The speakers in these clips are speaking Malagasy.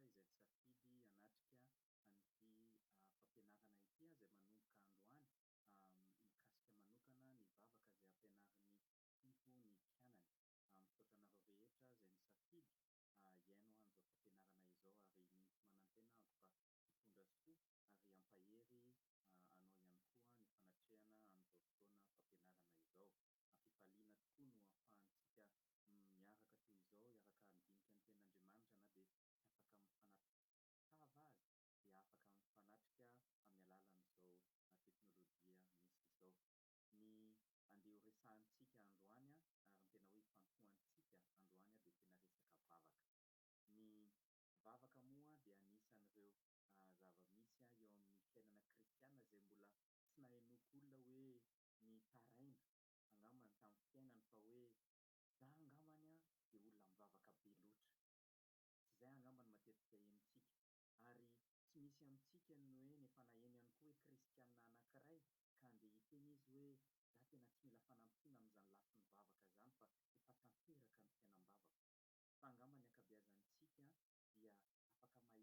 izay nisafidy hanatrika an'ity fampianarana ity izay manomboka androany, mikasika manokana ny vavaka izay ampianarin'ny Tompo ny mpianany. Misaotra anareo rehetra izay nisafidy hihaino an'izao fampianarana izao ary mino sy manantena aho fa hitondra soa ary hampahery anao ihany koa ny fanatrehana an'izao fotoana fampianarana izao. Fifaliana tokoa no ahafahantsika miaraka toy izao, hiaraka handinika ny tenin'Andriamanitra na dia tsy afaka mifanatri-tava aza dia afaka mifanatrika amin'ny alalan'izao teknolojia misy izao. Ny andeha horesahantsika androany ary ny tena hoe hifantohantsika androany dia tena resaka vavaka. Ny vavaka moa dia anisan'ireo zava-misy eo amin'ny fiainana kristiana izay mbola tsy nahenoako olona hoe nitaraina angambany tamin'ny fiainany fa hoe za angambany dia olona mivavaka be loatra. Tsy izay angamba no matetika henontsika. Ary tsy misy amintsika ny hoe efa naheno ihany koa hoe kristiana anankiray ka andeha hiteny izy hoe za tena tsy mila fanampiana amin'izany lafiny vavaka izany fa efa tanteraka ny fiainam-bavako. Fa angamba ny ankabeazantsika dia afaka mahita ary mahatsapa fa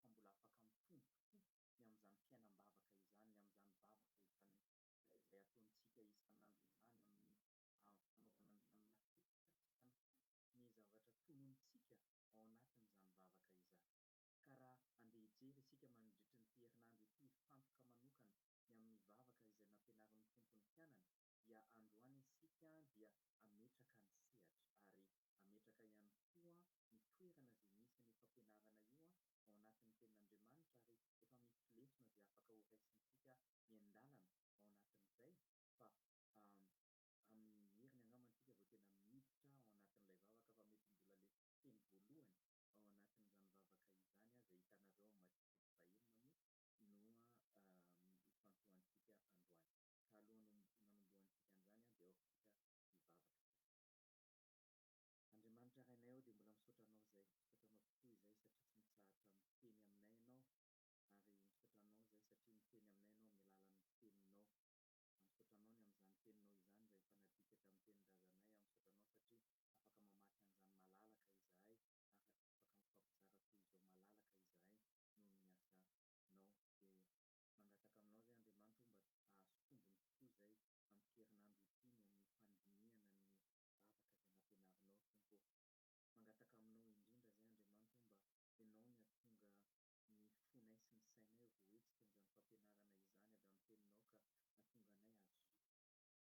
mbola afaka mitombo tokoa ny amin'izany fiainam-bavaka izany, ny amin'izany vavaka izany izay ataontsika isan'andro izany amin'ny fanaovana an'izany matetika sy ihany koa ny zavatra tononintsika ao anatin'izany vavaka izany. Ka raha andeha hijery isika mandritry ity herinandro ity hifantoka manokana ny amin'ny vavaka izay nampianarin'ny Tompo ny mpianany dia androany isika dia hametraka ny sehatra ary hametraka ihany koa ny toerana izay misy an'io fampianarana io ao anatin'ny tenin'Andriamanitra ary efa misy lesona izay afaka horaisintsika miandalana ao anatin'izay fa amin'ny heriny angamba isika vao tena miditra ao anatin'ilay vavaka fa mety mbola ilay teny voalohany ao anatin'izany vavaka izany izay hitanareo ao amin'ny Matio toko fahenina moa no ifantohantsika androany. Ka alohan'ny nanombohantsika an'izany dia aoka isika hivavaka kely. Andriamanitra Rainay ô dia mbola misaotra Anao izay, misaotra Anao tokoa izay satria tsy mitsahatra miteny aminay Ianao ary misaotra Anao izay satria miteny aminay Ianao amin'ny alalan'ny Teninao. Misaotra Anao ny amin'izany Teninao izany izay efa nadika tamin'ny tenin-drazanay aho. Misaotra Anao satria afaka mamaky an'izany malalaka izahay ary afaka mifampizara toy izao malalaka izahay noho ny asanao. Dia mangataka aminao izay Andriamanitra o mba hahazo tombony tokoa izay amin'ity herinandro ity ny amin'ny fandinihana ny vavaka izay nampianarinao Tompo ô. Mangataka aminao indrindra izay Andriamanitra o mba Ianao ny hahatonga ny fonay sy ny sainay ho voahetsika amin'izany fampianarana izany avy amin'ny Teninao ka hahatonga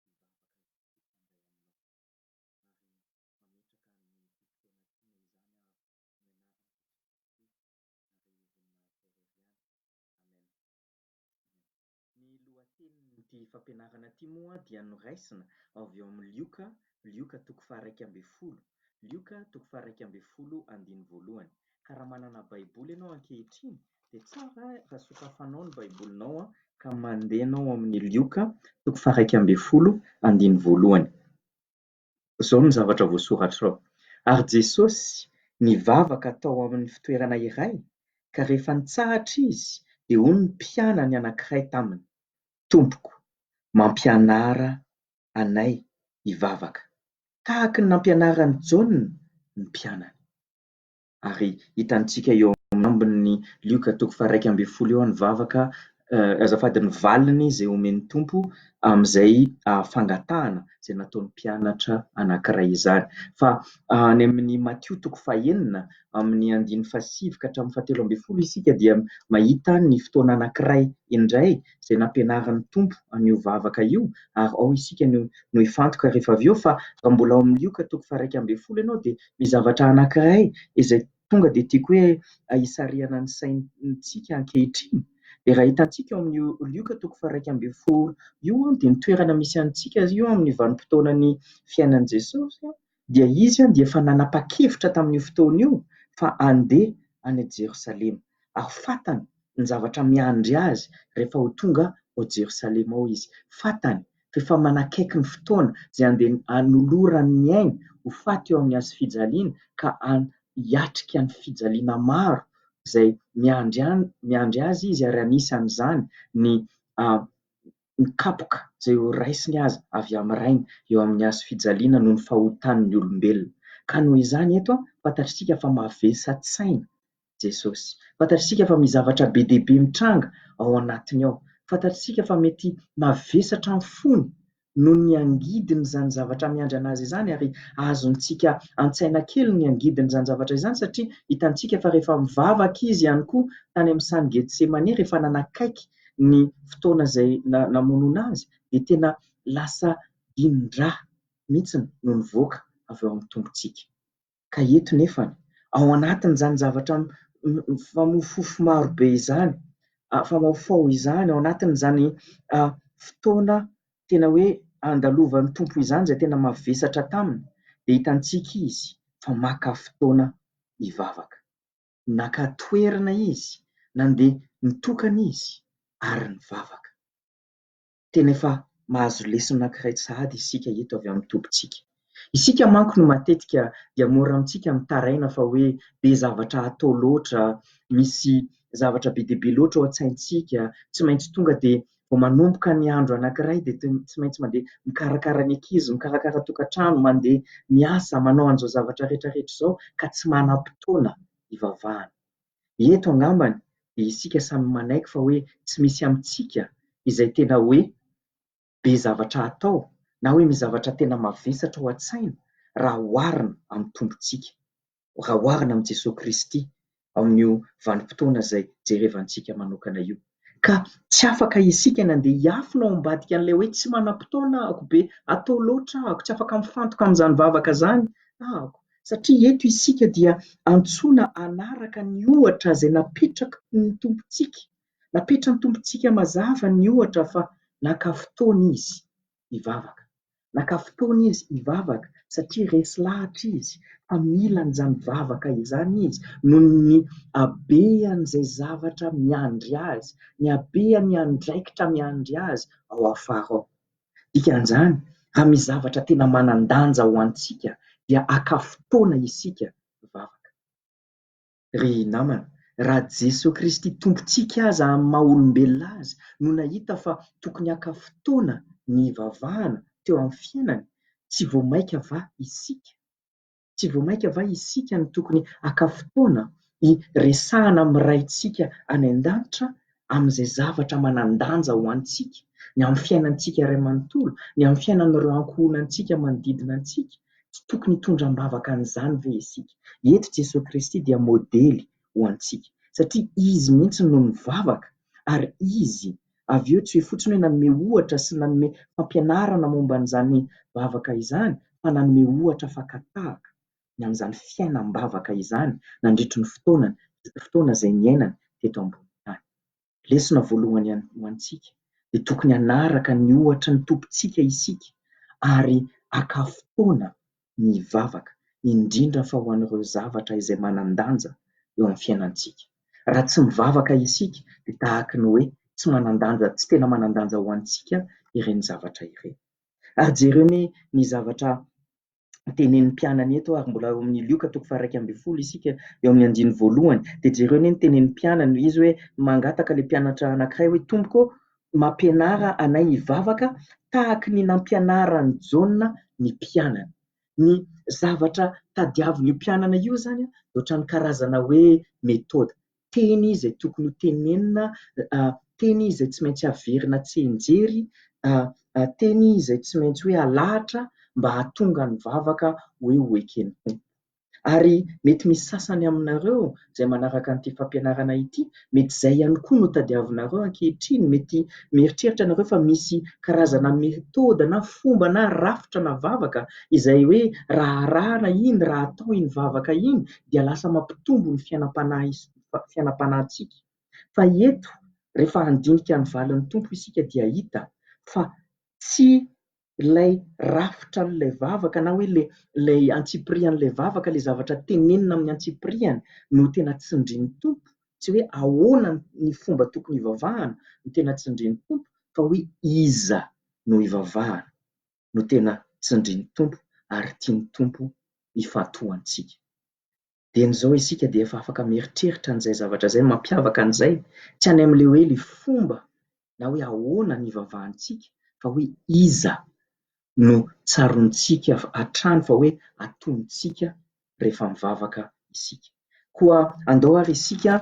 anay hazoto hivavaka hifandray aminao. Ary mametraka an'ity fotoana ity noho izany aho amin'ny anaran'i Jesosy Kristy ary voninahitrao irery ihany. Amen. Amen. Ny lohatenin'ity fampianarana ity moa dia noraisina avy ao amin'ny Lioka, Lioka toko faha-11. Lioka toko faha-11 andininy voalohany. Ka raha manana Baiboly ianao ankehitriny dia tsara raha sokafanao ny Baibolinao ka mandeha ianao amin'ny Lioka toko faha-11 andininy voalohany. Izao no zavatra voasoratra ao, Ary Jesosy nivavaka tao amin'ny fitoerana iray, ka rehefa nitsahatra Izy, dia hoy ny mpianany anankiray taminy, Tompoko, mampianara anay hivavaka, tahaka ny nampianaran'i Jaona ny mpianany. Ary hitantsika eo amin'ny ambin'ny Lioka toko faha-11 eo ny vavaka, azafady, ny valiny izay omen'ny Tompo amin'izay fangatahana izay nataon'ny mpianatra anankiray izany. Fa any amin'ny Matio toko fahenina amin'ny andininy fahasivy ka hatramin'ny fahatelo ambin'ny folo isika dia mahita ny fotoana anankiray indray izay nampianarin'ny Tompo an'io vavaka io ary ao isika no no hifantoka rehefa avy eo fa raha mbola ao amin'ny Lioka toko faha-11 ianao dia misy zavatra anankiray izay tonga dia tiako hoe hisarihana ny saintsika ankehitriny. Dia raha hitantsika ao amin'io Lioka toko faha-11 io dia ny toerana misy antsika io amin'ny vanim-potoanan'ny fiainan'i Jesosy dia izy dia efa nanapa-kevitra tamin'io fotoana io fa handeha any Jerosalema. Ary fantany ny zavatra miandry azy rehefa ho tonga ao Jerosalema ao izy. Fantany fa efa manakaiky ny fotoana izay handeha hanolorany ny ainy ho faty eo amin'ny hazofijaliana ka hiatrika ny fijaliana maro izay miandry azy izy ary anisan'izany ny ny kapoka izay ho raisiny aza avy amin'ny Rainy eo amin'ny hazo fijaliana noho ny fahotan'ny olombelona. Ka noho izany eto, fantatr'isika fa mavesa-tsaina Jesosy. Fantatr'isika fa misy zavatra be dia be mitranga ao anatiny ao. Fantatr'isika fa mety mavesatra ny fony noho ny angidin'izany zavatra miandry an'azy izany ary azontsika an-tsaina kely ny angidin'izany zavatra izany satria hitantsika fa rehefa mivavaka izy ihany koa tany amin'ny sahan'i Getsemane rehefa nanakaiky ny fotoana izay namonoana azy dia tena lasa dinin-drà mihitsy no nivoaka avy ao amin'ny Tompontsika. Ka eto nefany, ao anatin'izany zavatra mifamofofo maro be izany, famaofao izany, ao anatin'izany fotoana tena hoe andalovan'ny Tompo izany izay tena mavesatra taminy, dia hitantsika izy fa maka fotoana hivavaka. Naka toerana izy, nandeha nitokana izy ary nivavaka. Tena efa mahazo lesona anankiray sahady isika eto avy amin'ny Tompontsika. Isika manko no matetika dia mora amintsika mitaraina fa hoe be zavatra atao loatra, misy zavatra be dia be loatra ao an-tsaintsika, tsy maintsy tonga dia vao manomboka ny andro anankiray dia tsy maintsy mandeha mikarakara ny ankizy, mikarakara tokantrano, mandeha miasa, manao an'izao zavatra rehetra rehetra izao ka tsy manam-potoana hivavahana. Eto angambany dia isika samy manaiky fa hoe tsy misy amintsika izay tena hoe be zavatra atao na hoe misy zavatra tena mavesatra ao an-tsaina raha oharina amin'ny Tompontsika, raha oharina amin'i Jesoa Kristy amin'io vanim-potoana izay jerevantsika manokana io. Ka tsy afaka isika ny handeha hiafina ao ambadika an'ilay hoe tsy manam-potoana ahako, be atao loatra ahako, tsy afaka mifantoka amin'izany vavaka izany ahako. Satria eto isika dia antsoina hanaraka ny ohatra izay napetraky ny Tompontsika. Napetran'ny Tompontsika mazava ny ohatra fa naka fotoana Izy hivavaka. Naka fotoana Izy hivavaka satria resy lahatra Izy fa mila an'izany vavaka izany Izy noho ny habean'izay zavatra miandry Azy, ny habean'ny andraikitra miandry Azy ao afara ao. Dikan'izany, raha misy zavatra tena manan-danja ho antsika dia haka fotoana isika hivavaka. Ry namana, raha Jesoa Kristy Tompontsika aza amin'ny maha olombelona Azy no nahita fa tokony haka fotoana ny hivavahana teo amin'ny fiainany, tsy vao mainka va isika? Tsy vao mainka va isika no tokony haka fotoana hiresahana amin'ny Raintsika any An-danitra amin'izay zavatra manan-danja ho antsika, ny amin'ny fiainantsika iray manontolo, ny amin'ny fiainan'ireo ankohonantsika manodidina antsika? Tsy tokony hitondra am-bavaka an'izany ve isika? Eto Jesoa Kristy dia modely ho antsika, satria Izy mihitsy no nivavaka ary Izy avy eo tsy hoe fotsiny hoe nanome ohatra sy nanome fampianarana momba an'izany vavaka izany fa nanome ohatra fakan-tahaka ny amin'izany fiainam-bavaka izany nandritry ny fotoana fotoana izay niainany teto ambony tany. Lesona voalohany ho antsika dia tokony hanaraka ny ohatry ny Tompontsika isika ary haka fotoana ny hivavaka, indrindra fa ho an'ireo zavatra izay manan-danja eo amin'ny fiainantsika. Raha tsy mivavaka isika dia tahaka ny hoe tsy manan-danja, tsy tena manan-danja ho antsika ireny zavatra ireny. Ary jereo anie ny zavatra tenenin'ny mpianany eto ary mbola ao amin'ny Lioka toko faha-11 isika eo amin'ny andininy voalohany dia jereo anie ny tenenin'ny mpianany izy hoe mangataka ilay mpianatra anankiray hoe Tompoko mampianara anay hivavaka tahaky ny nampianaran'i Jaona ny mpianany. Ny zavatra tadiavin'io mpianana io izany dia ohatran'ny karazana hoe méthode, teny izay tokony ho tenenina, teny izay tsy maintsy averina tsianjery, teny izay tsy maintsy hoe alahatra mba hahatonga ny vavaka hoe ho eken'ny Tompo. Ary mety misy sasany aminareo izay manaraka an'ity fampianarana ity, mety izay ihany koa no tadiavinareo ankehitriny, mety mieritreritra ianareo fa misy karazana méthode na fomba na rafitra na vavaka izay hoe raha arahana iny, raha atao iny vavaka iny dia lasa mampitombo ny fiainam-panahy fiainam-panahintsika. Fa eto rehefa handinika ny valin'ny Tompo isika dia hita fa tsy ilay rafitra an'ilay vavaka na hoe ilay ilay antsipirian'ilay vavaka, ilay zavatra tenenina amin'ny antsipiriany no tena tsindrin'ny Tompo, tsy hoe ahoana ny fomba tokony hivavahana no tena tsindrin'ny Tompo fa hoe iza no hivavahana no tena tsindrin'ny Tompo ary tian'ny Tompo hifantohantsika. Dieny izao isika dia efa afaka mieritreritra an'izay zavatra izay, mampiavaka an'izay, tsy any amin'ilay hoe ilay fomba na hoe ahoana ny hivavahantsika fa hoe iza no tsaroantsika hatrany fa hoe atonintsika rehefa mivavaka isika. Koa andao ary isika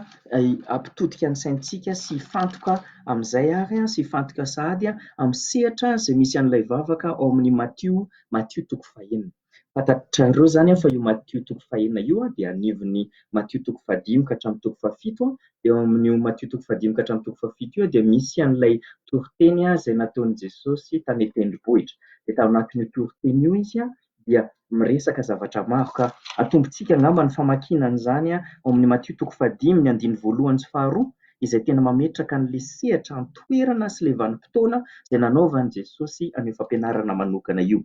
hampitodika ny saintsika sy hifantoka amin'izay ary sy hifantoka sahady amin'ny sehatra izay misy an'ilay vavaka ao amin'ny Matio, Matio toko fahenina. Fantatrareo izany fa io Matio toko fahenina io dia anivon'ny Matio toko fahadimy ka hatramin'ny toko fahafito. Eo amin'io Matio toko fahadimy ka hatramin'ny toko fahafito io dia misy an'ilay toriteny izay nataon'i Jesosy tany an-tendrombohitra. Dia tao anatin'io toriteny io izy dia miresaka zavatra maro ka atombontsika angamba ny famakiana an'izany ao amin'ny Matio toko fahadimy ny andininy voalohany sy faharoa izay tena mametraka an'ilay sehatra an-toerana sy ilay vanim-potoana izay nanaovan'i Jesosy an'io fampianarana manokana io.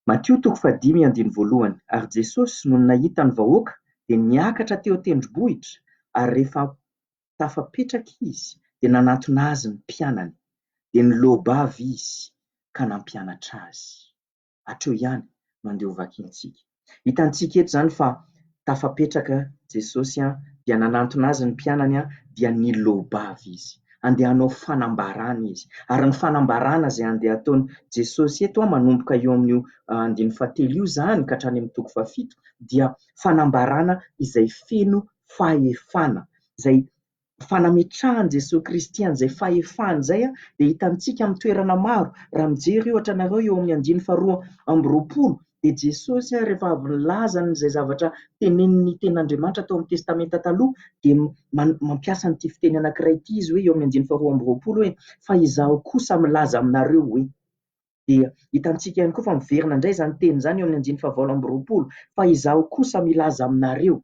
Matio toko fahadimy andininy voalohany Ary Jesosy nony nahita ny vahoaka dia niakatra teo an-tendrombohitra ary rehefa tafapetraka izy dia nanatona azy ny mpianany dia niloa-bava izy ka nampianatra azy. Hatreo ihany no andeha hovakintsika. Hitantsika eto izany fa tafapetraka Jesosy dia nanantona azy ny mpianany dia niloa-bava izy. Andeha hanao fanambarana izy. Ary ny fanambarana izay andeha hataon'i Jesosy eto manomboka eo amin'io andininy fahatelo io izany ka hatrany amin'ny toko fahafito dia fanambarana izay feno fahefana, izay fanametrahan'i Jesoa Kristy an'izay fahefany izay dia hitantsika amin'ny toerana maro. Raha mijery ohatra anareo eo amin'ny andininy faharoa amby roapolo dia Jesosy rehefa avy nilaza an'izay zavatra tenenin'ny tenin'Andriamanitra tao amin'ny Testamenta Taloha dia mampiasa an'ity fiteny anankiray ity izy hoe eo amin'ny andininy faharoa amby roapolo hoe fa izaho kosa milaza aminareo hoe dia hitantsika ihany koa fa miverina indray izany teny izany eo amin'ny andininy fahavalo amby roapolo fa izaho kosa milaza aminareo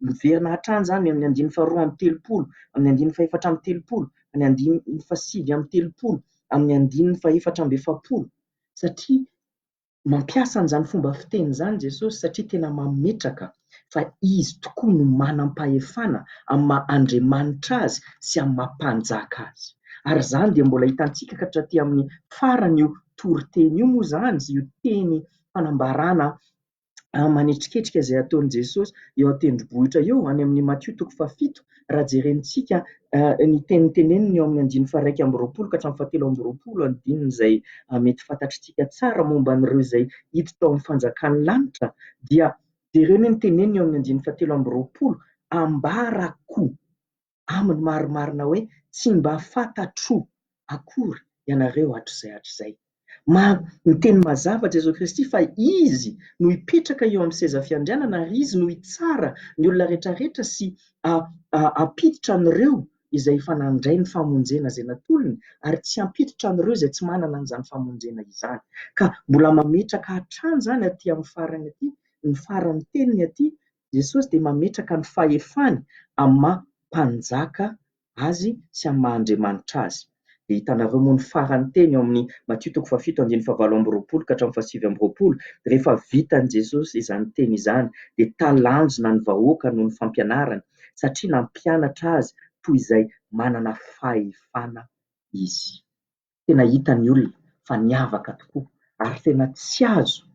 miverina hatrany izany eo amin'ny andininy faharoa amby telopolo, amin'ny andininy fahefatra amby telopolo, amin'ny andininy fahasivy amby telopolo, amin'ny andininy fahefatra amby efapolo satria mampiasa an'izany fomba fiteny izany Jesosy satria tena mametraka fa Izy tokoa no manam-pahefana amin'ny maha Andriamanitra Azy sy amin'ny maha Mpanjaka Azy. Ary izany dia mbola hitantsika ka hatraty amin'ny faran'io toriteny io moa izany, io teny fanambarana manetriketrika izay ataon'i Jesosy eo an-tendrombohitra eo, any amin'ny Matio toko fahafito, raha jerentsika ny teny teneniny eo amin'ny andininy faha-iraika amby roapolo ka hatramin'ny fahatelo amby roapolo, andininy izay mety fantatritsika tsara momba an'ireo izay hiditra ao amin'ny fanjakan'ny lanitra, dia jereo anie ny teneniny eo amin'ny andininy fahatelo amby roapolo, Ambarako aminy marimarina hoe tsy mba fantatro akory ianareo hatrizay hatrizay. Miteny mazava Jesoa Kristy fa Izy no hipetraka eo amin'ny seza fiandrianana ary Izy no hitsara ny olona rehetrarehetra sy hampiditra an'ireo izay efa nandray ny famonjena izay natolony ary tsy hampiditra an'ireo izay tsy manana an'izany famonjena izany. Ka mbola mametraka hatrany izany aty amin'ny farany aty, ny faran'ny teniny aty, Jesosy dia mametraka ny fahefany amin'ny maha Mpanjaka Azy sy amin'ny maha Andriamanitra Azy. Dia hitanareo moa ny faran'ny teny ao amin'ny Matio toko fahafito andininy fahavalo amby roapolo ka hatramin'ny fahasivy amby roapolo, rehefa vitan'i Jesosy izany teny izany dia talanjona ny vahoaka noho ny fampianarany satria nampianatra azy toy izay manana fahefana Izy. Tena hitan'ny olona fa niavaka tokoa ary tena tsy azo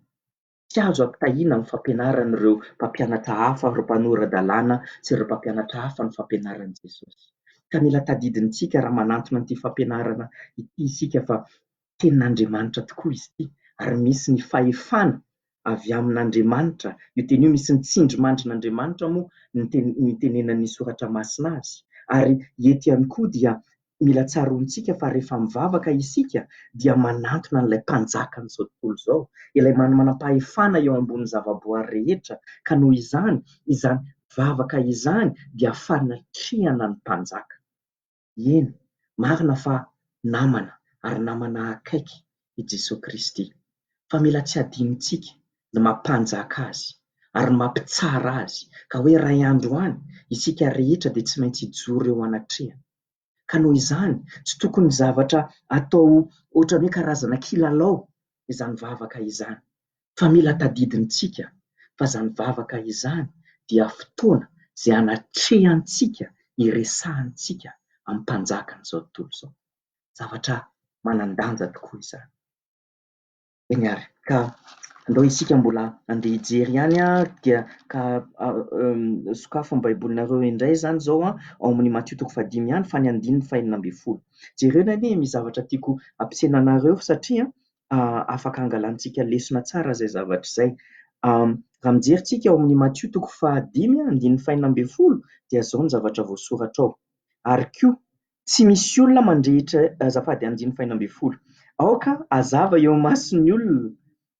Tsy azo ampitahiana amin'ny fampianaran'ireo mpampianatra hafa, ireo mpanora-dalàna sy ireo mpampianatra hafa ny fampianaran'i Jesosy. Ka mila tadidintsika raha manantona an'ity fampianarana ity isika fa Tenin'Andriamanitra tokoa izy ity ary misy ny fahefana avy amin'Andriamanitra. Io teny io misy ny tsindrimandrin'Andriamanitra moa ny nitenenan'ny Soratra Masina azy. Ary eto ihany koa dia Mila tsaroantsika fa rehefa mivavaka isika dia manantona an'ilay Mpanjakan'izao tontolo izao, ilay manam-pahefana eo ambonin'ny zavaboary rehetra, ka noho izany, izany vavaka izany dia fanatrehana ny Mpanjaka. Eny, marina fa namana ary namana akaiky i Jesoa Kristy, fa mila tsy hadinontsika ny maha Mpanjaka Azy ary ny maha Mpitsara Azy, ka hoe iray andro any isika rehetra dia tsy maintsy hijoro eo anatrehany. Ka noho izany, tsy tokony zavatra atao ohatran'ny hoe karazana kilalao izany vavaka izany, fa mila tadidintsika fa izany vavaka izany dia fotoana izay anatrehantsika, iresahantsika amin'ny Mpanjakan'izao tontolo izao. Zavatra manan-danja tokoa izany. Eny ary, ka andao isika mbola andeha hijery ihany dia ka sokafo ny baibolinareo indray izany izao ao amin'ny Matio toko fahadimy ihany fa ny andininy fahenina ambin'ny folo. Jereo anie misy zavatra tiako hampiseho anareo satria afaka hangalantsika lesona tsara izay zavatra izay. Raha mijery tsika ao amin'ny Matio toko fahadimy andininy fahenina ambin'ny folo dia izao ny zavatra voasoratra ao. Ary koa tsy misy olona mandrehitra, azafady, andininy fahenina ambin'ny folo. Aoka hazava eo imason'ny olona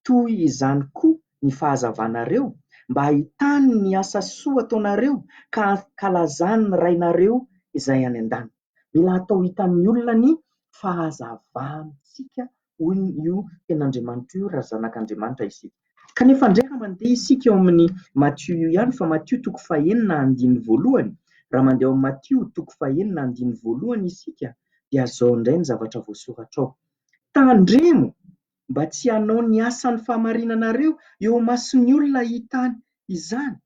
toy izany koa ny fahazavanareo mba hahitany ny asa soa ataonareo ka hankalazany ny Rainareo izay any an-danitra. Mila atao hitan'ny olona ny fahazavantsika hoy io tenin'Andriamanitra io raha zanak'Andriamanitra isika. Kanefa indray raha mandeha isika eo amin'ny Matio io ihany fa Matio toko fahenina andininy voalohany, raha mandeha ao amin'ny Matio toko fahenina andininy voalohany isika dia izao indray ny zavatra voasoratra ao. Tandremo mba tsy hanao ny asan'ny fahamarinanareo eo imason'ny olona hahitany izany,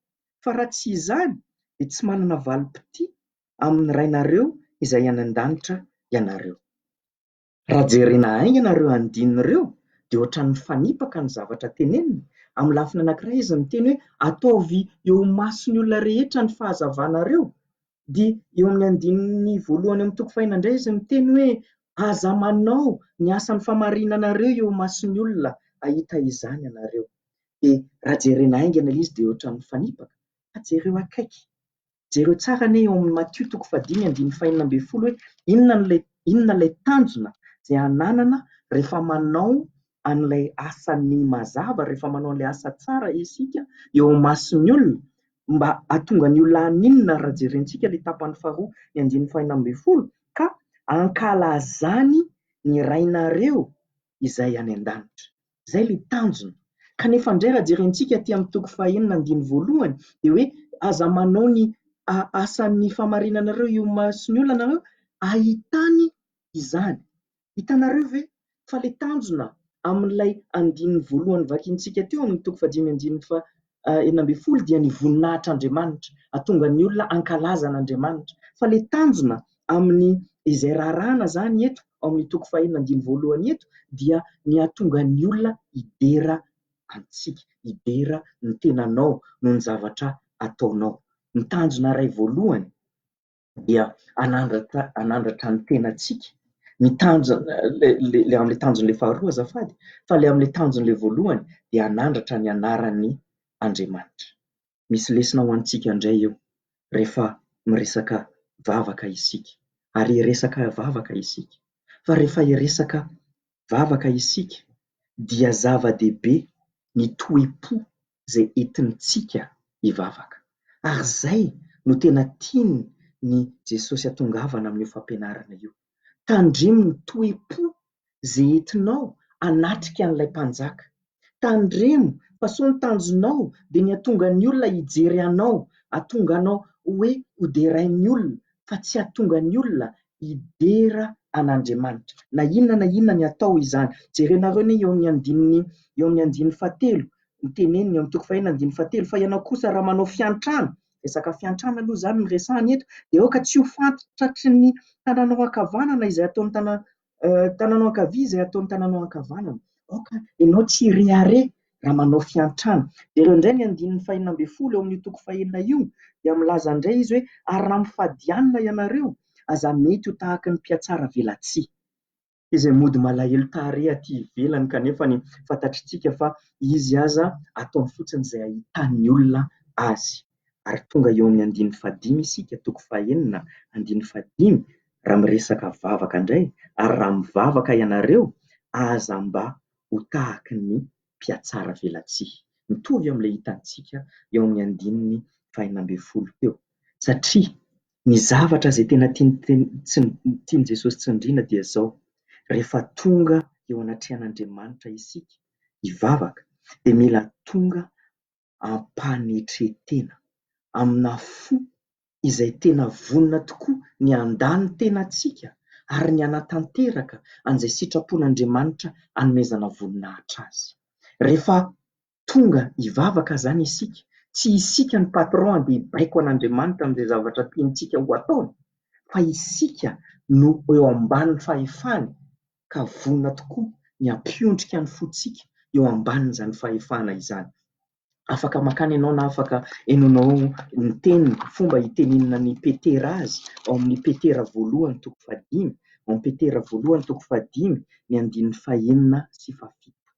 fa raha tsy izany dia tsy manana valim-pitia amin'ny Rainareo izay any an-danitra ianareo. Raha jerena haingana ireo andininy ireo dia ohatran'ny mifanipaka ny zavatra teneniny. Amin'ny lafiny anankiray izy miteny hoe ataovy eo imason'ny olona rehetra ny fahazavanareo. Dia eo amin'ny andininy voalohany amin'ny toko fahenina indray izy miteny hoe aza manao ny asan'ny fahamarinanareo eo imason'ny olona hahita izany ianareo. Dia raha jerena haingana ilay izy dia ohatran'ny mifanipaka fa jereo akaiky. Jereo tsara anie eo amin'ny Matio toko fahadimy andininy fahenina ambin'ny folo hoe inona ilay, inona ilay tanjona izay ananana rehefa manao an'ilay asan'ny mazava, rehefa manao an'ilay asa tsara isika eo imason'ny olona, mba hahatonga ny olona haninona raha jerentsika ilay tapany faharoa ny andininy fahenina ambin'ny folo, ka hankalazany ny Rainareo izay any an-danitra. Izay ilay tanjona. Kanefa indray raha jerentsika aty amin'ny toko fahenina andininy voalohany dia hoe aza manao ny asan'ny fahamarinanareo eo imason'ny olona nareo ahitany izany. Hitanareo ve fa ilay tanjona amin'ilay andininy voalohany vakintsika teo amin'ny toko fahadimy andininy faha 16 dia ny voninahitr'Andriamanitra, hahatonga ny olona hankalaza an'Andriamanitra. Fa ilay tanjona amin'ny izay raharahana izany eto ao amin'ny toko fahenina andininy voalohany eto dia ny hahatonga ny olona hidera antsika, hidera ny tenanao noho ny zavatra ataonao. Ny tanjona iray voalohany dia hanandratra, hanandratra ny tenantsika. Ny tanjona, ilay amin'ilay tanjon'ilay faharoa azafady, fa ilay amin'ilay tanjon'ilay voalohany dia hanandratra ny anaran'ny Andriamanitra. Misy lesona ho antsika indray eo rehefa miresaka vavaka isika. Ary hiresaka vavaka isika. Fa rehefa hiresaka vavaka isika dia zava-dehibe ny toe-po izay entintsika hivavaka. Ary izay no tena tian'i Jesosy hatongavana amin'io fampianarana io. Tandremo ny toe-po izay entinao hanatrika an'ilay Mpanjaka. Tandremo fa sao ny tanjonao dia ny hahatonga ny olona hijery anao, hahatonga anao hoe hoderain'ny olona, fa tsy hahatonga ny olona hidera an'Andriamanitra. Na inona na inona ny atao izany. Jerenareo anie eo amin'ny andininy, eo amin'ny andininy fahatelo, ny teneniny eo amin'ny toko fahenina andininy fahatelo, fa ianao kosa raha manao fiantrana, resaka fiantrana aloha izany no resahana eto, dia aoka tsy ho fantatry ny tananao ankavanana izay ataon'ny tana-, tananao ankavia izay ataon'ny tananao ankavanana. Aoka ianao tsy hirehareha raha manao fiantrana. Jereo indray ny andininy fahenina ambin'ny folo eo amin'io toko fahenina io, dia milaza indray izy hoe, ary raha mifadianina ianareo, aza mety ho tahaka ny mpihatsara velatsihy, izay mody malahelo tarehy aty ivelany kanefa ny fantatritsika fa izy aza ataony fotsiny izay ahitan'ny olona azy. Ary tonga eo amin'ny andininy fahadimy isika, toko fahenina, andininy fahadimy, raha miresaka vavaka indray, ary raha mivavaka ianareo, aza mba ho tahaky ny mpihatsara velatsihy. Mitovy amin'ilay hitantsika eo amin'ny andininy fahenina ambin'ny folo teo. Satria ny zavatra izay tena tian'i Jesosy tsindriana dia izao, rehefa tonga eo anatrehan'Andriamanitra isika hivavaka, dia mila tonga am-panetren-tena, amina fo izay tena vonona tokoa ny handà ny tenantsika ary ny hanatanteraka an'izay sitrapon'Andriamanitra hanomezana voninahitra Azy. Rehefa tonga hivavaka izany isika, tsy isika ny patron handeha hibaiko an'Andriamanitra amin'izay zavatra tiantsika ho ataony, fa isika no eo ambany fahefany ka vonona tokoa ny hampiondrika ny fontsika eo ambanin'izany fahefana izany. Afaka mankany ianao na afaka henoinao ny teniny, fomba hitenenana an'i Petera azy ao amin'ny Petera voalohany toko fahadimy, ao amin'ny Petera voalohany toko fahadimy, ny andininy fahenina sy fahafito.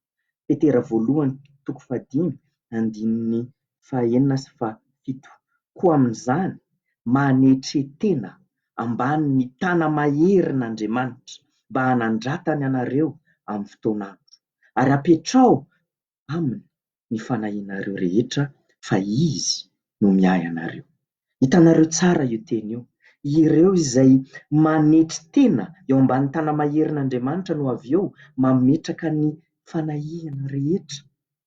Petera voalohany toko fahadimy, andininy fahenina sy fahafito. Koa amin'izany, manetre tena ambanin'ny tana-maherin'Andriamanitra mba hanandratany anareo amin'ny fotoan'andro, ary apetraho aminy ny fanahianareo rehetra fa Izy no miahy anareo. Hitanareo tsara io teny io. Ireo izay manetry tena eo ambany tana-maherin'Andriamanitra no avy eo mametraka ny fanahiana rehetra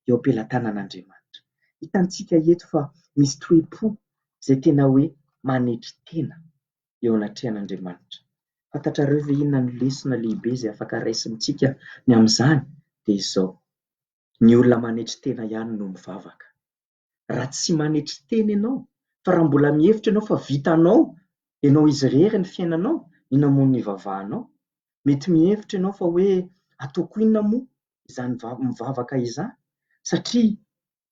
eo am-pelatanan'Andriamanitra. Hitantsika eto fa misy toe-po izay tena hoe manetry tena eo anatrehan'Andriamanitra. Fantatrareo ve inona no lesona lehibe izay afaka raisintsika ny amin'izany? Dia izao, ny olona manetry tena ihany no mivavaka. Raha tsy manetry tena ianao, fa raha mbola mihevitra ianao fa vitanao ianao izy irery ny fiainanao, inona moa no hivavahanao? Mety mihevitra ianao fa hoe ataoko inona moa izany mivavaka izany? Satria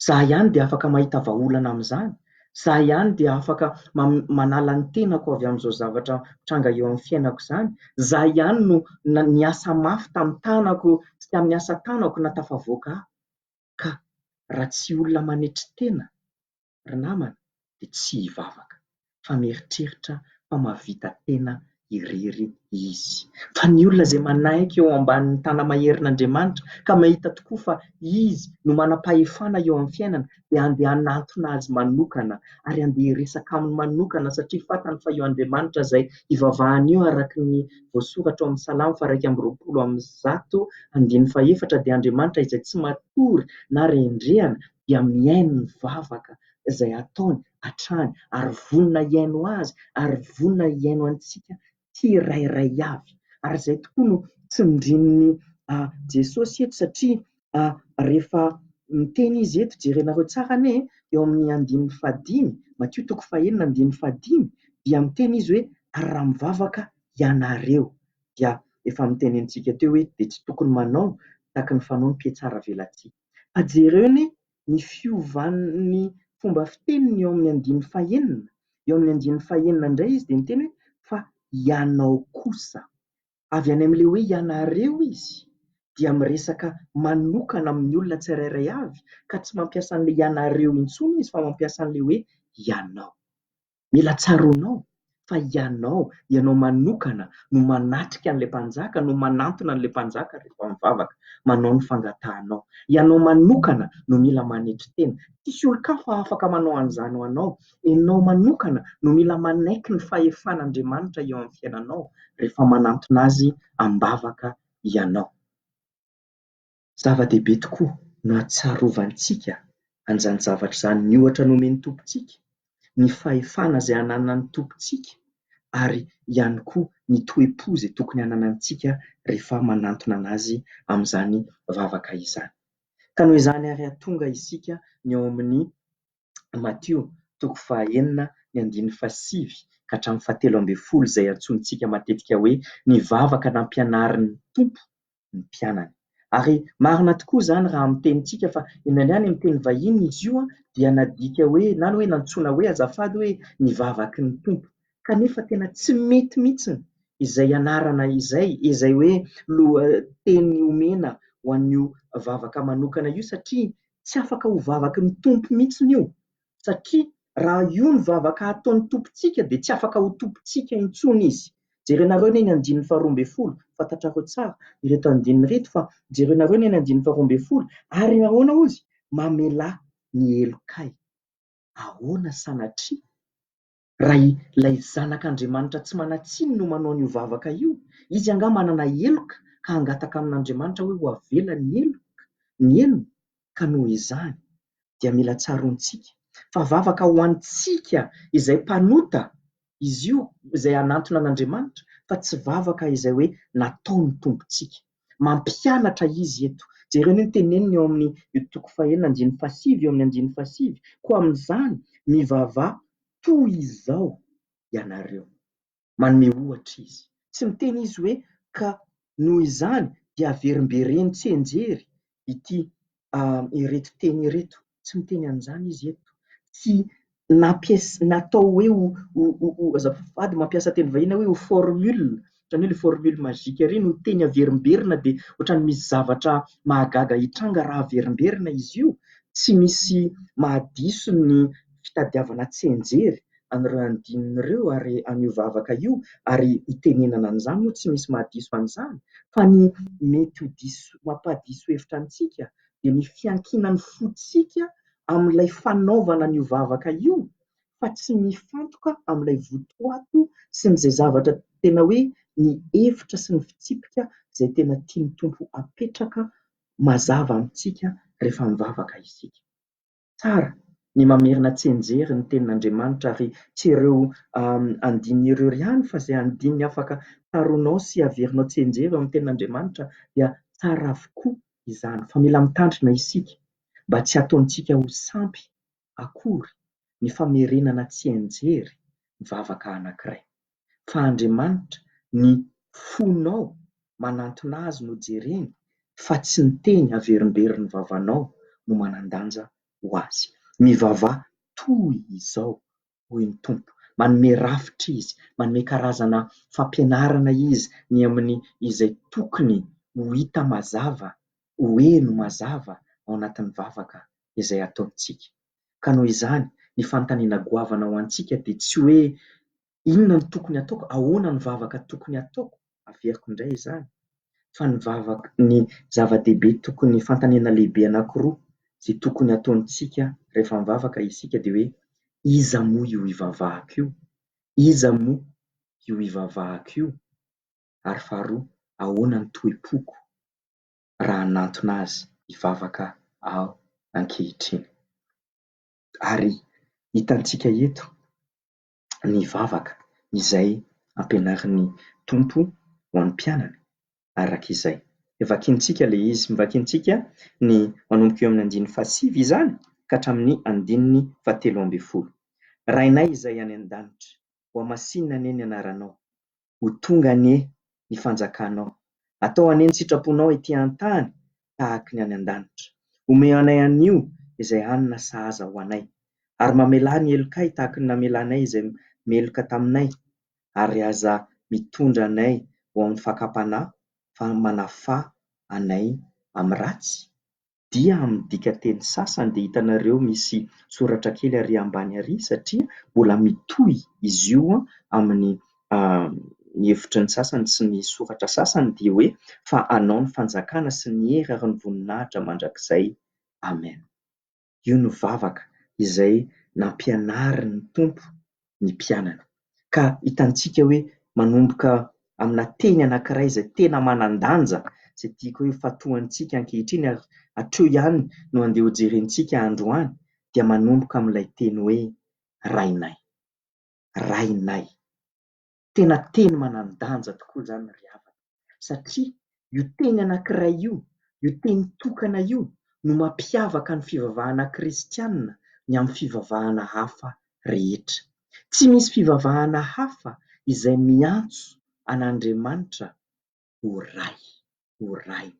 izaho ihany dia afaka mahita vahaolana amin'izany, izaho ihany dia afaka manala ny tenako avy amin'izao zavatra mitranga eo amin'ny fiainako izany, izaho ihany no niasa mafy tamin'ny tanako sy tamin'ny asa tanako nahatafavoaka ahy. Ka raha tsy olona manetry tena ry namana dia tsy hivavaka fa mieritreritra fa mahavita tena irery izy. Fa ny olona izay manaiky eo ambanin'ny tana-maherin'Andriamanitra ka mahita tokoa fa Izy no manam-pahefana eo amin'ny fiainana dia handeha hanantona Azy manokana ary handeha hiresaka Aminy manokana satria fantany fa io Andriamanitra izay ivavahany io araka ny voasoratra ao amin'ny Salamo faha-121 andininy fahefatra dia Andriamanitra izay tsy matory na rendrehana dia mihaino ny vavaka izay ataony hatrany ary vonona hihaino azy ary vonona hihaino antsika tsirairay avy. Ary izay tokoa no tsindrin'i Jesosy eto satria rehefa miteny izy eto, jerenareo tsara anie eo amin'ny andininy fahadimy, Matio toko fahenina andininy fahadimy, dia miteny izy hoe ary raha mivavaka ianareo dia efa notenenintsika teo hoe dia tsy tokony manao tahaka ny fanao ny mpihatsara velatsihy. Fa jereo anie ny fiovan'ny fomba fiteniny eo amin'ny andininy fahenina. Eo amin'ny andininy fahenina indray izy dia miteny hoe fa ianao kosa. Avy any amin'ilay hoe ianareo izy dia miresaka manokana amin'ny olona tsirairay avy ka tsy mampiasa an'ilay ianareo intsony izy fa mampiasa an'ilay hoe ianao. Mila tsaroanao fa ianao, ianao manokana no manatrika an'ilay Mpanjaka, no manantona an'ilay Mpanjaka rehefa mivavaka, manao ny fangatahanao. Ianao manokana no mila manetry tena. Tsisy olon-kafa afaka manao an'izany ho anao. Ianao manokana no mila manaiky ny fahefan'Andriamanitra eo amin'ny fiainanao rehefa manantona Azy am-bavaka ianao. Zava-dehibe tokoa no hahatsiarovantsika an'izany zavatra izany, ny ohatra nomen'ny Tompontsika, ny fahefana izay ananan'ny Tompontsika ary ihany koa ny toe-po izay tokony hananantsika rehefa manantona an'Azy amin'izany vavaka izany. Ka noho izany ary hahatonga isika ny ao amin'ny Matio toko fahaenina ny andininy fahasivy ka hatramin'ny fahatelo ambin'ny folo izay antsointsika matetika hoe ny vavaka nampianarin'ny Tompo ny mpianany. Ary marina tokoa izany raha amin'ny tenintsika fa indraindray any amin'ny teny vahiny izy io dia nadika hoe na ny hoe nantsoina hoe azafady hoe ny vavaky ny Tompo. Kanefa tena tsy mety mihitsy izay anarana izay, izay hoe lohateny omena ho an'io vavaka manokana io satria tsy afaka ho vavaky ny Tompo mihitsy io satria raha io ny vavaka ataon'ny Tompontsika dia tsy afaka ho Tompontsika intsony Izy. Jerenareo anie ny andininy faharoa ambin'ny folo, fantatrareo tsara ireto andininy ireto fa jerenareo anie ny andininy faharoa ambin'ny folo, ary ahoana hozy? Mamelà ny helokay. Ahoana sanatria raha ilay Zanak'Andriamanitra tsy manan-tsiny no manao an'io vavaka io? Izy angaha manana heloka ka hangataka amin'Andriamanitra hoe ho avela ny heloka, ny helony? Ka noho izany dia mila tsaroantsika fa vavaka ho antsika izay mpanota izy io izay hanantona an'Andriamanitra fa tsy vavaka izay hoe nataon'ny Tompontsika. Mampianatra izy eto. Jereo anie ny teneniny eo amin'ny io toko fahenina andininy fahasivy eo amin'ny andininy fahasivy. Koa amin'izany mivavaha toy izao ianareo. Manome ohatra izy. Tsy miteny izy hoe ka noho izany dia averimbereno tsianjery ity ireto teny ireto. Tsy miteny an'izany izy eto. Tsy nampias- natao hoe ho ho ho ho azafady mampiasa teny vahiny aho hoe ho formule, ohatran'ny hoe ilay formule magique ireny ho teny averimberina dia ohatran'ny misy zavatra mahagaga hitranga raha averimberina izy io. Tsy misy mahadiso ny fitadiavana tsianjery an'ireo andininy ireo ary an'io vavaka io ary itenenana an'izany moa tsy misy mahadiso an'izany fa ny mety ho diso mampahadiso hevitra antsika dia ny fiankinan'ny fontsika amin'ilay fanaovana an'io vavaka io fa tsy mifantoka amin'ilay votoato sy ny izay zavatra tena hoe ny hevitra sy ny fitsipika izay tena tian'ny Tompo apetraka mazava amintsika rehefa mivavaka isika. Tsara ny mamerina tsianjery ny tenin'Andriamanitra ary tsy ireo andininy ireo ihany fa izay andininy afaka tsaroanao sy averinao tsianjery eo amin'ny tenin'Andriamanitra dia tsara avokoa izany fa mila mitandrina isika mba tsy hataontsika ho sampy akory ny famerenana tsianjery ny vavaka anankiray. Fa Andriamanitra ny fonao manantona Azy no jereny fa tsy ny teny averimberin'ny vavanao no manan-danja ho Azy. Mivavaha toy izao, hoy ny Tompo. Manome rafitra Izy, manome karazana fampianarana Izy ny amin'ny izay tokony ho hita mazava, ho heno mazava ao anatin'ny vavaka izay ataontsika. Ka noho izany, ny fanontaniana goavana ho antsika dia tsy hoe inona no tokony hataoko, ahoana ny vavaka tokony hataoko, averiko indray izany, fa ny vavaka, ny zava-dehibe tokony, fanontaniana lehibe anankiroa izay tokony hataontsika rehefa mivavaka isika dia hoe iza moa io ivavahako io? Iza moa io ivavahako io? Ary faharoa, ahoana ny toe-poko raha hanantona azy hivavaka aho ankehitriny? Ary hitantsika eto ny vavaka izay ampianarin'ny Tompo ho an'ny mpianany araka izay. Vakintsika ilay izy, vakintsika ny manomboka eo amin'ny andininy fahasivy izany ka hatramin'ny andininy fahatelo ambin'ny folo. Rainay izay any an-danitra, hohamasinina anie ny anaranao, ho tonga anie ny fanjakanao, atao anie ny sitraponao ety an-tany tahaka ny any an-danitra. Omeo anay anio izay hanina sahaza ho anay, ary mamelà ny helokay tahaka ny namelanay izay meloka taminay, ary aza mitondra anay ho amin'ny fakam-panahy fa manafaha anay amin'ny ratsy. Dia amin'ny dikanteny sasany dia hitanareo misy soratra kely ary ambany ary satria mbola mitohy izy io amin'ny ny hevitry ny sasany sy ny soratra sasany dia hoe fa anao ny fanjakana sy ny hery ary ny voninahitra mandrakizay. Amen. Io no vavaka izay nampianarin'ny Tompo ny mpianany. Ka hitantsika hoe manomboka amina teny anankiray izay tena manan-danja, izay tiako hoe hofatohantsika ankehitriny ary hatreo ihany no andeha hojerentsika androany, dia manomboka amin'ilay teny hoe Rainay. Rainay. Tena teny manan-danja tokoa izany ry havana, satria io teny anankiray io, io teny tokana io no mampiavaka ny fivavahana kristiana ny amin'ny fivavahana hafa rehetra. Tsy misy fivavahana hafa izay miantso an'Andriamanitra ho Ray, ho Ray.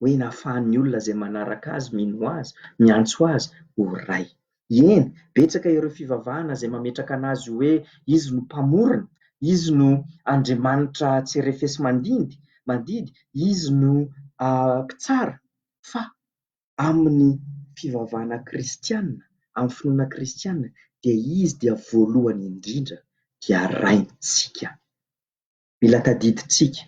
Hoe nahafahan'ny olona izay manaraka azy, mino azy, miantso azy ho Ray. Eny, betsaka ireo fivavahana izay mametraka an'azy hoe izy no mpamorona, izy no Andriamanitra tsy refesi-mandindy, mandidy, izy no mpitsara. Fa amin'ny fivavahana kristiana, amin'ny finoana kristiana dia izy dia voalohany indrindra dia Raintsika. Mila tadidintsika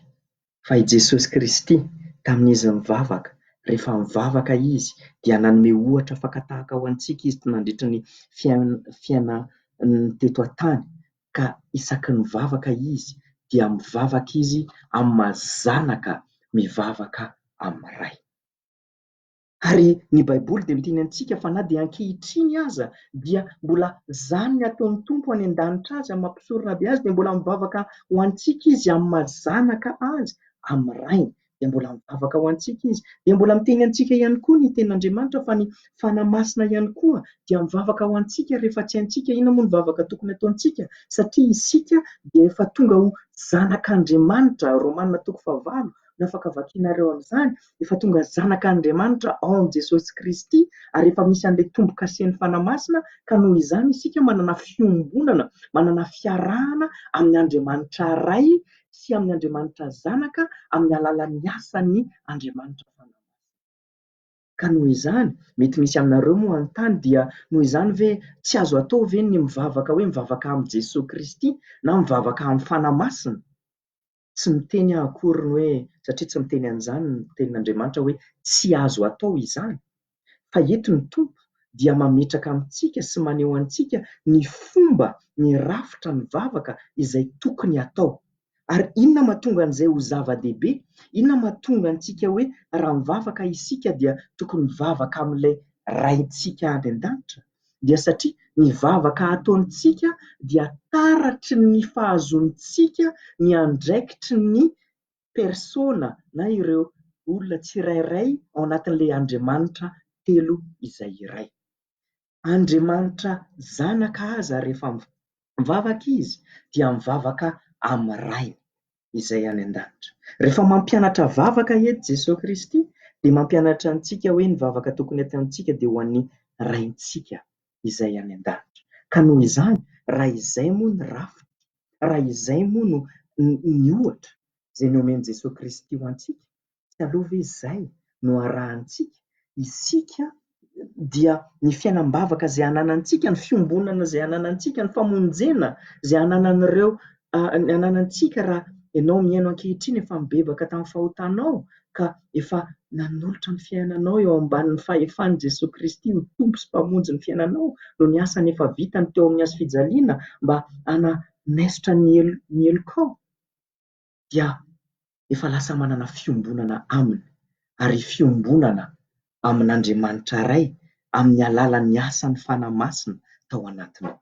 fa i Jesosy Kristy tamin'izy nivavaka, rehefa nivavaka Izy dia nanome ohatra fakan-tahaka ho antsika Izy nandritra ny fiainany teto an-tany ka isaky ny mivavaka Izy dia mivavaka Izy amin'ny maha zanaka mivavaka amin'ny Ray. Ary ny Baiboly dia miteny antsika fa na dia ankehitriny aza dia mbola izany ny ataon'ny Tompo any an-danitra azy amin'ny maha mpisoronabe azy dia mbola mivavaka ho antsika izy amin'ny maha zanaka azy amin'ny Rainy dia mbola mivavaka ho antsika izy. Dia mbola miteny antsika ihany koa ny tenin'Andriamanitra fa ny Fanahy Masina ihany koa dia mivavaka ho antsika rehefa tsy haintsika inona moa ny vavaka tokony ataontsika satria isika dia efa tonga ho zanak'Andriamanitra, Romana toko fahavalo, no afaka vakinareo amin'izany, efa tonga zanak'Andriamanitra ao amin'i Jesosy Kristy ary efa misy an'ilay tombo-kasen'ny Fanahy Masina ka noho izany isika manana fiombonana, manana fiarahana amin'ny Andriamanitra Ray sy amin'ny Andriamanitra Zanaka amin'ny alalan'ny asan'ny Andriamanitra Fanahy Masina. Ka noho izany, mety misy aminareo moa hanontany dia noho izany ve tsy azo atao ve ny mivavaka hoe mivavaka amin'i Jesoa Kristy na mivavaka amin'ny Fanahy Masina? Tsy miteny aho akory ny hoe, satria tsy miteny an'izany ny tenin'Andriamanitra hoe tsy azo atao izany, fa eto ny Tompo dia mametraka amintsika sy maneho antsika ny fomba, ny rafitra ny vavaka izay tokony atao. Ary inona mahatonga an'izay ho zava-dehibe? Inona mahatonga antsika hoe raha mivavaka isika dia tokony mivavaka amin'ilay Raintsika any an-danitra? Dia satria ny vavaka ataontsika dia taratry ny fahazoantsika ny andraikitry ny persona na ireo olona tsirairay ao anatin'ilay Andriamanitra telo izay iray. Andriamanitra Zanaka aza rehefa mivavaka izy dia mivavaka amin'ny Rainy izay any an-danitra. Rehefa mampianatra vavaka eto Jesoa Kristy dia mampianatra antsika hoe ny vavaka tokony hataontsika dia ho an'ny Raintsika izay any an-danitra. Ka noho izany, raha izay moa ny rafitra, raha izay moa no ny ohatra izay nomen'i Jesoa Kristy ho antsika, tsy aleo ve izay no arahantsika? Isika dia ny fiainam-bavaka izay ananantsika, ny fiombonana izay ananantsika, ny famonjena izay ananan'ireo ananantsika raha ianao mihaino ankehitriny efa mibebaka tamin'ny fahotanao ka efa nanolotra ny fiainanao eo ambanin'ny fahefan'i Jesoa Kristy ho Tompo sy Mpamonjy ny fiainanao noho ny asany efa vitany teo amin'ny hazo fijaliana mba hanaisotra ny helokao dia efa lasa manana fiombonana Aminy ary fiombonana amin'Andriamanitra Ray amin'ny alalan'ny asan'ny Fanahy Masina tao anatinao.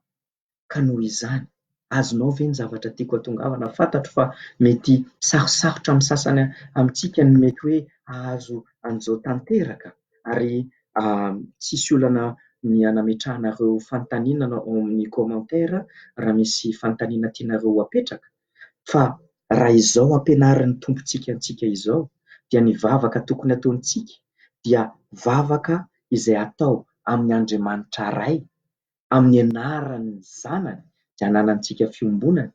Ka noho izany, azonao ve ny zavatra tiako hatongavana? Fantatro fa mety sarosarotra amin'ny sasany amintsika ny mety hoe hahazo an'izao tanteraka ary tsisy olana ny hanametrahanareo fanontaniana ao amin'ny commentaire raha misy fanontaniana tianareo ho apetraka. Fa raha izao ampianarin'ny Tompontsika antsika izao dia ny vavaka tokony hataontsika dia vavaka izay atao amin' Andriamanitra Ray amin'ny anaran'ny Zanany izay ananantsika fiombonana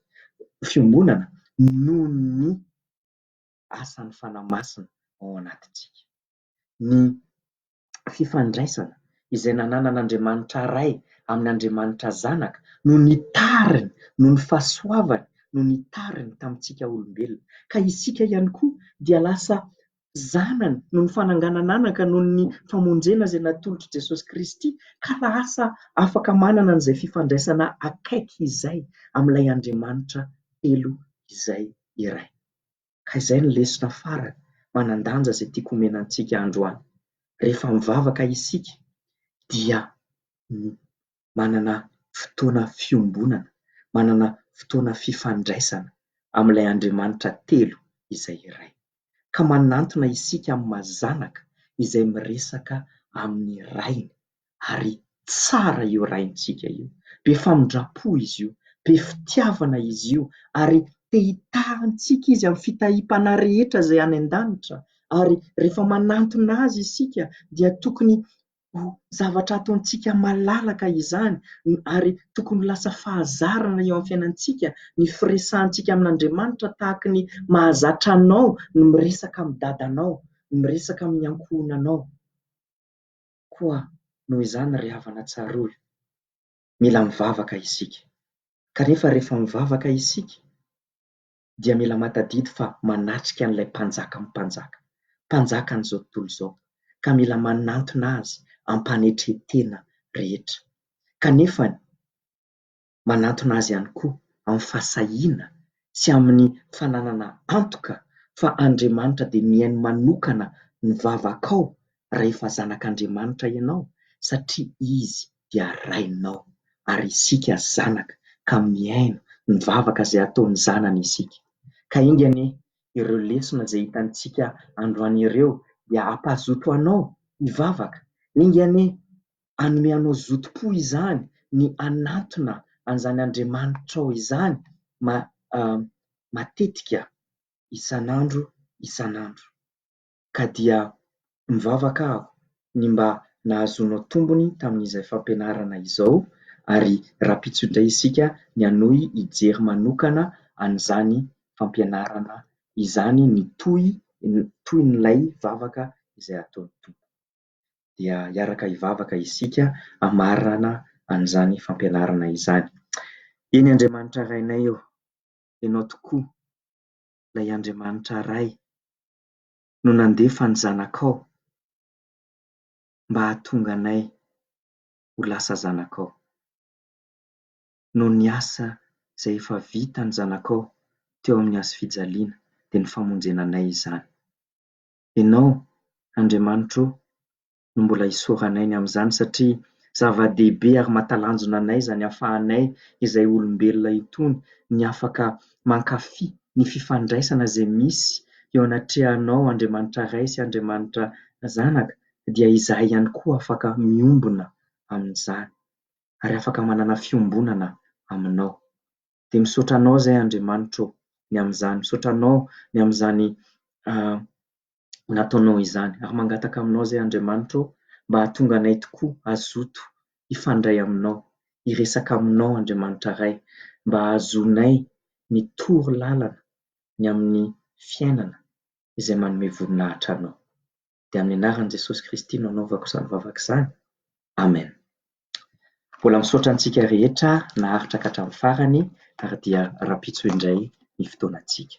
fiombonana noho ny asan'ny Fanahy Masina ao anatintsika. Ny fifandraisana izay nananan'Andriamanitra Ray amin'Andriamanitra Zanaka no nitariny noho ny fahasoavany no nitariny tamintsika olombelona. Ka isika ihany koa dia lasa zanany noho ny fananganan'anaka noho ny famonjena izay natolotr'i Jesosy Kristy ka lasa afaka manana an'izay fifandraisana akaiky izay amin'ilay Andriamanitra telo izay iray. Ka izay no lesona farany manan-danja izay tiako omena antsika androany. Rehefa mivavaka isika dia manana fotoana fiombonana, manana fotoana fifandraisana amin'ilay Andriamanitra telo izay iray. Ka manantona isika amin'ny maha zanaka izay miresaka amin'ny Rainy ary tsara io Raintsika io. Be famindram-po izy io, be fitiavana izy io ary te hitaha antsika izy amin'ny fitahiam-panahy rehetra izay any an-danitra ary rehefa manantona azy isika dia tokony ho zavatra ataontsika malalaka izany ary tokony ho lasa fahazarana eo amin'ny fiainantsika ny firesahantsika amin'Andriamanitra tahaka ny mahazatra anao ny miresaka amin'ny dadanao, ny miresaka amin'ny ankohonanao. Koa noho izany ry havana tsarovy, mila mivavaka isika. Kanefa rehefa mivavaka isika dia mila mahatadidy fa manatrika an'ilay Mpanjakan'ny mpanjaka, Mpanjakan'izao tontolo izao, ka mila manantona Azy am-panetren-tena rehetra. Kanefa manantona Azy ihany koa amin'ny fahasahiana sy amin'ny fananana antoka fa Andriamanitra dia mihaino manokana ny vavakao rahefa zanak'Andriamanitra ianao satria Izy dia Rainao ary isika zanaka ka mihaino ny vavaka izay ataon'ny zanany isika. Ka enga anie ireo lesona izay hitantsika androany ireo dia hampazoto anao hivavaka, enga anie hanome anao zotom-po izany ny hanantona an'izany Andriamanitrao izany matetika isan'andro isan'andro. Ka dia mivavaka aho ny mba nahazoanao tombony tamin'izay fampianarana izao ary rahampitso indray isika ny hanohy hijery manokana an'izany fampianarana izany ny tohy tohin'ilay vavaka izay ataon'ny Tompo. Dia hiaraka hivavaka isika hamarana an'izany fampianarana izany. Eny Andriamanitra Rainay ô, Ianao tokoa ilay Andriamanitra Ray no nandefa ny Zanakao mba hahatonga anay ho lasa zanakao. Noho ny asa izay efa vitan'ny Zanakao teo amin'ny hazo fijaliana dia ny famonjena anay izany. Ianao Andriamanitra ô no mbola isaoranay ny amin'izany satria zava-dehibe ary mahatalanjona anay izany ahafahanay izay olombelona itony ny afaka mankafy ny fifandraisana izay misy eo anatrehanao Andriamanitra Ray sy Andriamanitra Zanaka dia izahay ihany koa afaka miombona amin'izany ary afaka manana fiombonana aminao. Dia misaotra anao izay Andriamanitra ô ny amin'izany, misaotra anao ny amin'izany nataonao izany ary mangataka aminao izay Andriamanitra ô mba hahatonga anay tokoa hazoto hifandray aminao, hiresaka aminao Andriamanitra Ray mba hahazoanay ny toro lalana ny amin'ny fiainana izay manome voninahitra anao. Dia amin'ny anaran'i Jesosy Kristy no anaovako izany vavaka izany. Amen. Mbola misaotra antsika rehetra naharitra ka hatramin'ny farany ary dia rahampitso indray ny fotoanantsika.